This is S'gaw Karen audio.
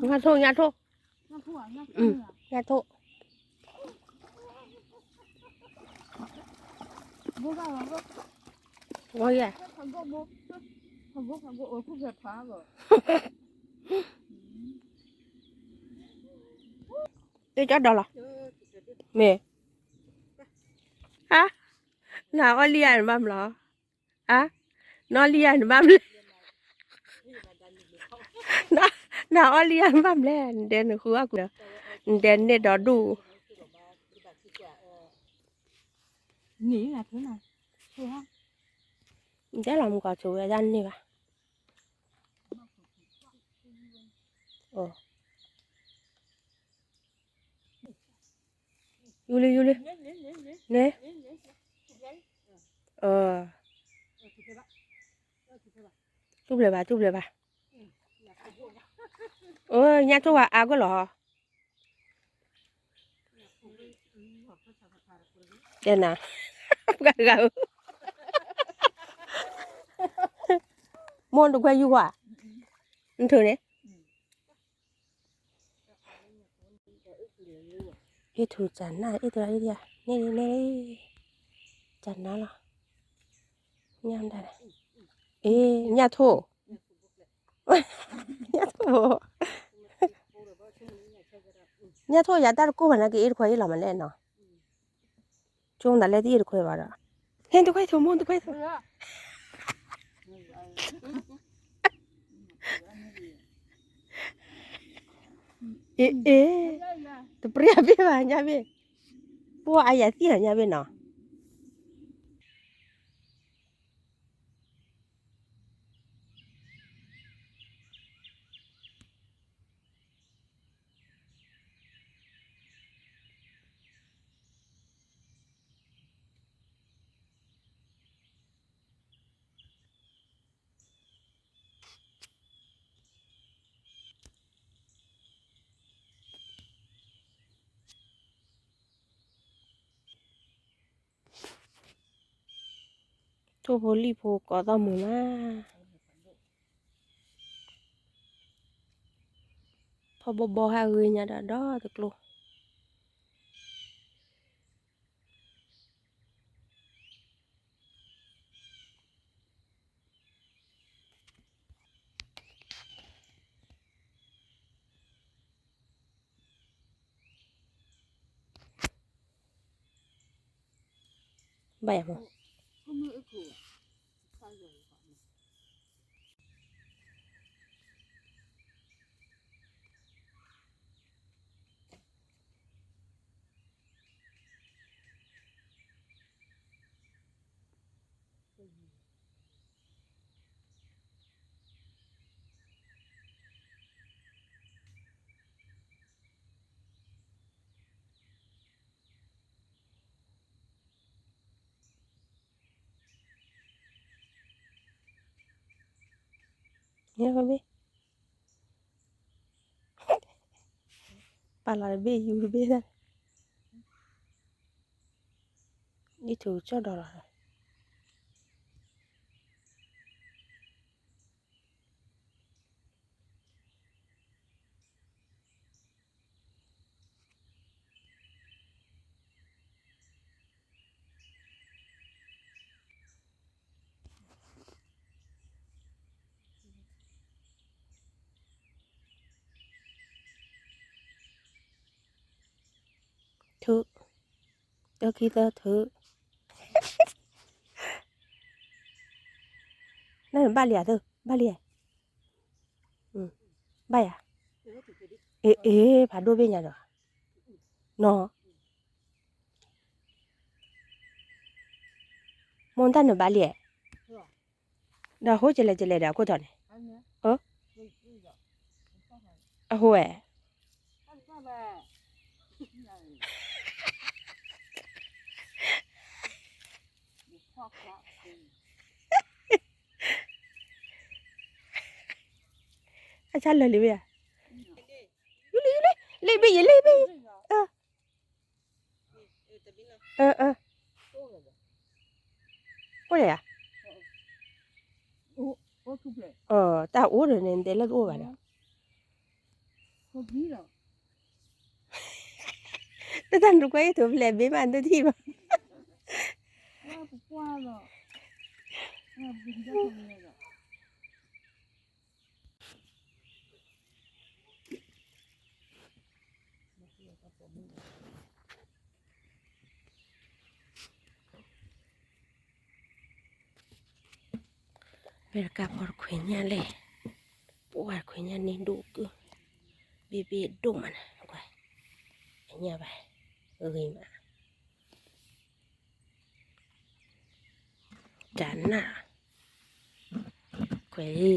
ညၣ်ထိၣ် ညၣ်ထိၣ်, ညၣ်ထိၣ်, ဂီၤယဲၢ်, တကၠီဒီးလီၤ, မ့ၢ်, အါ, နအီၣ်လံယၤနဘၣ်မလီၤ, အါ, နအီၣ်လံယၤနဘၣ်မလဲၣ်, နအီၣ်လံယၤနဘၣ်မလဲၣ်, နဒဲနဃုအီၣ်ကွံာ်ဒီး, နဒဲန့ၢ်ဒီဒူၣ်, နတဲလီၤမုၢ်ကီၢ်ဆိဝဲဒၣ်န့ၢ်ဘၣ်, ယူၤလံ ယူၤလံ, န့ၣ်, တူၢ်ဘျဲၣ်ဘၣ် တူၢ်ဘျဲၣ်ဘၣ်, ညၣ်ထိၣ်ဝဲအါကွံာ်လီၤ, တဲနၤ, ပှၤတဂၤဧၢ, မိၢ်တခွဲယူၤကွၢ်, နထုးန့ၣ် အ့ၣ်ထူၣ်ကနၣ် အ့ၣ်တဂၤအ့ၣ်တဂၤ န့ၣ်န့ၣ်, ကနၣ်လီၤ, ညၣ်ဒၣ်, အ့ၣ် ညၣ်ထိၣ်, ညၣ်ထိၣ်, ညၣ်ထိၣ်ယၤတၢ်တကိၢ်ဘၣ်နာ်က့ အ့ၣ်တခွဲအ့ၣ်လီၤမးလဲၣ်နီၤ. ဆိကမိၣ်သးလၢတအ့ၣ်တခွဲဘၣ်ဒီး, ဟဲတခွဲထိးမိၢ်တခွဲထိး, အ့ၣ်အ့ၣ်, တပြံဘ့ၣ်ဘၣ်ညါဘ့ၣ်, ပှၤအယၤသံၣ်လီၤညါဘ့ၣ်နီၤ. ထိၣ်ဖိလံၣ်ဖိကိးသီၣ်မုာ်မး, ဖီဘီဘီဟးဂ့ၤညါဒီးဒီတကျိၤ. ဘၣ်ယၤမး. ပာ်လီၤတဘ့ၣ်ယူၤတဘ့ၣ်, ဒ်ထူကၠီၣ်ဒီးလီၤ. ထုး, တၢ်ခံသၢထုး, နဘၣ်လံဧါသၢ, ဘၣ်လံဧါ, ဘၣ်ယၤ, အ့ အ့ ဖးဒိၣ်ဘ့ၣ်ညါဒီး, နီၤ, မိၢ်တၢ်နဘၣ်လံဧါ, ဒီးဟိကလဲၣ်ကလဲၣ်ဒီးအခိၣ်ထီၣ်န့ၣ်, အ အဟိဝဲ အဆါလၢာ်လံဝဲယၤ, ယူလံ ယူလံ လ့ဘ့ၣ်ယဲ လ့ဘ့ၣ်ယဲ, အိၣ်ယၤ, တၢ်အိၣ်ဒီးန့ၣ် နတဲလၢတအိၣ်ဘၣ်ဒီး, တၢ်တၢ်နကွၢ်ယထိၣ်ဖျဲးဘ့ၣ်မး နတထံၣ်ဘၣ်. ဖဲတကးဖီတခွဲးညၣ်လဲၣ်, ပှၤခွဲးညၣ်န့ၣ်ဒိၣ်ကၢၢ်, ဘ့ၣ်ဘ့ၣ်ဒိၣ်မးန့ၣ်, အညၣ်ဘၣ်, ဂ့ၤမး, တၢ်နၢ်, ခွဲးလံ,